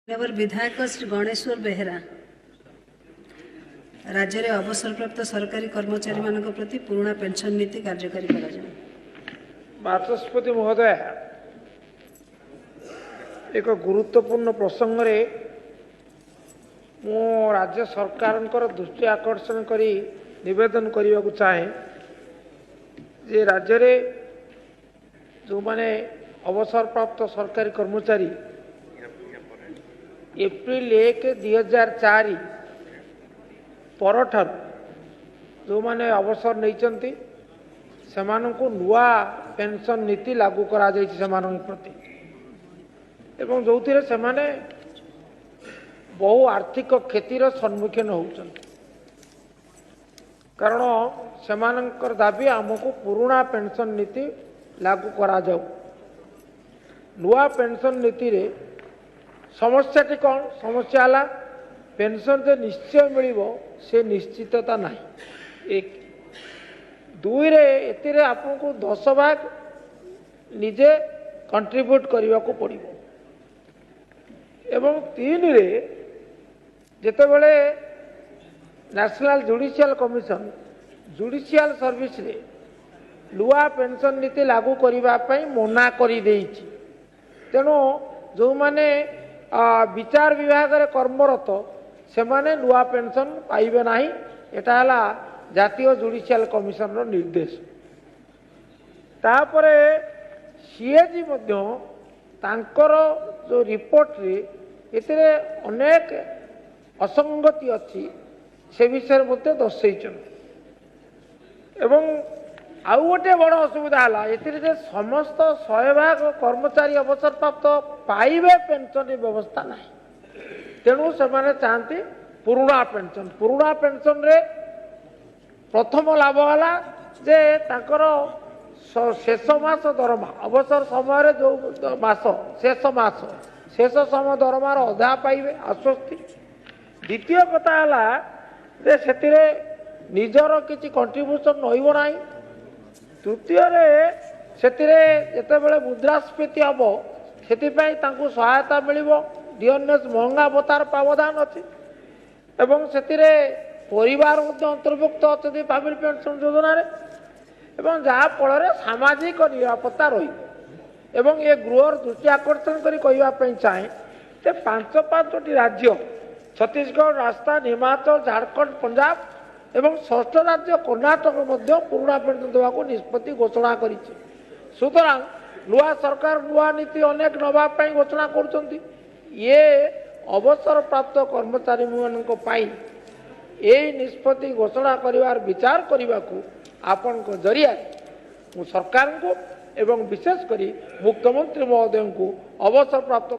ମାନ୍ୟବର ବିଧାୟକ ଶ୍ରୀ ଗଣେଶ୍ୱର ବେହେରା, ରାଜ୍ୟରେ ଅବସରପ୍ରାପ୍ତ ସରକାରୀ କର୍ମଚାରୀମାନଙ୍କ ପ୍ରତି ପୁରୁଣା ପେନ୍ସନ୍ ନୀତି କାର୍ଯ୍ୟକାରୀ କରାଯାଉ। ବାଚସ୍ପତି ମହୋଦୟ, ଏକ ଗୁରୁତ୍ୱପୂର୍ଣ୍ଣ ପ୍ରସଙ୍ଗରେ ମୁଁ ରାଜ୍ୟ ସରକାରଙ୍କର ଦୃଷ୍ଟି ଆକର୍ଷଣ କରି ନିବେଦନ କରିବାକୁ ଚାହେଁ ଯେ ରାଜ୍ୟରେ ଯେଉଁମାନେ ଅବସରପ୍ରାପ୍ତ ସରକାରୀ କର୍ମଚାରୀ ଏପ୍ରିଲ 1, 2004 ପରଠାରୁ ଯେଉଁମାନେ ଅବସର ନେଇଛନ୍ତି, ସେମାନଙ୍କୁ ନୂଆ ପେନ୍ସନ୍ ନୀତି ଲାଗୁ କରାଯାଇଛି ସେମାନଙ୍କ ପ୍ରତି ଏବଂ ଯେଉଁଥିରେ ସେମାନେ ବହୁ ଆର୍ଥିକ କ୍ଷତିର ସମ୍ମୁଖୀନ ହେଉଛନ୍ତି। କାରଣ ସେମାନଙ୍କର ଦାବି, ଆମକୁ ପୁରୁଣା ପେନ୍ସନ୍ ନୀତି ଲାଗୁ କରାଯାଉ। ନୂଆ ପେନ୍ସନ୍ ନୀତିରେ ସମସ୍ୟାଟି କ'ଣ? ସମସ୍ୟା ହେଲା, ପେନ୍ସନ୍ ଯେ ନିଶ୍ଚୟ ମିଳିବ ସେ ନିଶ୍ଚିତତା ନାହିଁ, ଏକ। ଦୁଇରେ, ଏଥିରେ ଆପଣଙ୍କୁ 10 ଭାଗ ନିଜେ କଣ୍ଟ୍ରିବ୍ୟୁଟ୍ କରିବାକୁ ପଡ଼ିବ ଏବଂ ତିନିରେ, ଯେତେବେଳେ ନ୍ୟାସନାଲ ଜୁଡ଼ିସିଆଲ କମିଶନ ଜୁଡ଼ିସିଆଲ ସର୍ଭିସରେ ନୂଆ ପେନ୍ସନ୍ ନୀତି ଲାଗୁ କରିବା ପାଇଁ ମନା କରିଦେଇଛି, ତେଣୁ ଯେଉଁମାନେ ବିଚାର ବିଭାଗରେ କର୍ମରତ, ସେମାନେ ନୂଆ ପେନ୍ସନ୍ ପାଇବେ ନାହିଁ। ଏଟା ହେଲା ଜାତୀୟ ଜୁଡ଼ିସିଆଲ କମିଶନର ନିର୍ଦ୍ଦେଶ। ତାପରେ ସିଏଜି ମଧ୍ୟ ତାଙ୍କର ଯେଉଁ ରିପୋର୍ଟରେ ଏଥିରେ ଅନେକ ଅସଙ୍ଗତି ଅଛି, ସେ ବିଷୟରେ ମଧ୍ୟ ଦର୍ଶେଇଛନ୍ତି। ଏବଂ ଆଉ ଗୋଟିଏ ବଡ଼ ଅସୁବିଧା ହେଲା ଏଥିରେ ଯେ ସମସ୍ତ 100 ଭାଗ କର୍ମଚାରୀ ଅବସରପ୍ରାପ୍ତ ପାଇବେ ପେନ୍ସନ୍ ବ୍ୟବସ୍ଥା ନାହିଁ। ତେଣୁ ସେମାନେ ଚାହାନ୍ତି ପୁରୁଣା ପେନ୍ସନ୍। ପୁରୁଣା ପେନ୍ସନ୍ରେ ପ୍ରଥମ ଲାଭ ହେଲା ଯେ ତାଙ୍କର ଶେଷ ମାସ ଦରମା, ଅବସର ସମୟରେ ଯେଉଁ ମାସ, ଶେଷ ମାସ, ଶେଷ ସମୟ ଦରମାର ଅଧା ପାଇବେ, ଆଶ୍ୱସ୍ତି। ଦ୍ୱିତୀୟ କଥା ହେଲା ଯେ ସେଥିରେ ନିଜର କିଛି କଣ୍ଟ୍ରିବ୍ୟୁସନ୍ ରହିବ ନାହିଁ। ତୃତୀୟରେ, ସେଥିରେ ଯେତେବେଳେ ମୁଦ୍ରାସ୍ଫୀତି ହେବ, ସେଥିପାଇଁ ତାଙ୍କୁ ସହାୟତା ମିଳିବ। ଡିଅରନେସ୍ ମହଙ୍ଗା ଭତ୍ତାର ପ୍ରାବଧାନ ଅଛି ଏବଂ ସେଥିରେ ପରିବାର ମଧ୍ୟ ଅନ୍ତର୍ଭୁକ୍ତ ଅଛନ୍ତି ଫ୍ୟାମିଲି ପେନ୍ସନ୍ ଯୋଜନାରେ ଏବଂ ଯାହାଫଳରେ ସାମାଜିକ ନିରାପତ୍ତା ରହିବ। ଏବଂ ଏ ଗୃହର ଦୃଷ୍ଟି ଆକର୍ଷଣ କରି କହିବା ପାଇଁ ଚାହେଁ ଯେ ପାଞ୍ଚ ପାଞ୍ଚଟି ରାଜ୍ୟ, ଛତିଶଗଡ଼, ରାଜସ୍ଥାନ, ହିମାଚଳ, ଝାଡ଼ଖଣ୍ଡ, ପଞ୍ଜାବ ଏବଂ ଷଷ୍ଠ ରାଜ୍ୟ କର୍ଣ୍ଣାଟକ ମଧ୍ୟ ପୁରୁଣା ପେନ୍ସନ୍ ଦେବାକୁ ନିଷ୍ପତ୍ତି ଘୋଷଣା କରିଛି। ସୁତରାଂ ନୂଆ ସରକାର ନୂଆ ନୀତି ଅନେକ ନେବା ପାଇଁ ଘୋଷଣା କରୁଛନ୍ତି। ଇଏ ଅବସରପ୍ରାପ୍ତ କର୍ମଚାରୀମାନଙ୍କ ପାଇଁ ଏଇ ନିଷ୍ପତ୍ତି ଘୋଷଣା କରିବାର ବିଚାର କରିବାକୁ ଆପଣଙ୍କ ଜରିଆରେ ମୁଁ ସରକାରଙ୍କୁ ଏବଂ ବିଶେଷ କରି ମୁଖ୍ୟମନ୍ତ୍ରୀ ମହୋଦୟଙ୍କୁ ଅବସରପ୍ରାପ୍ତ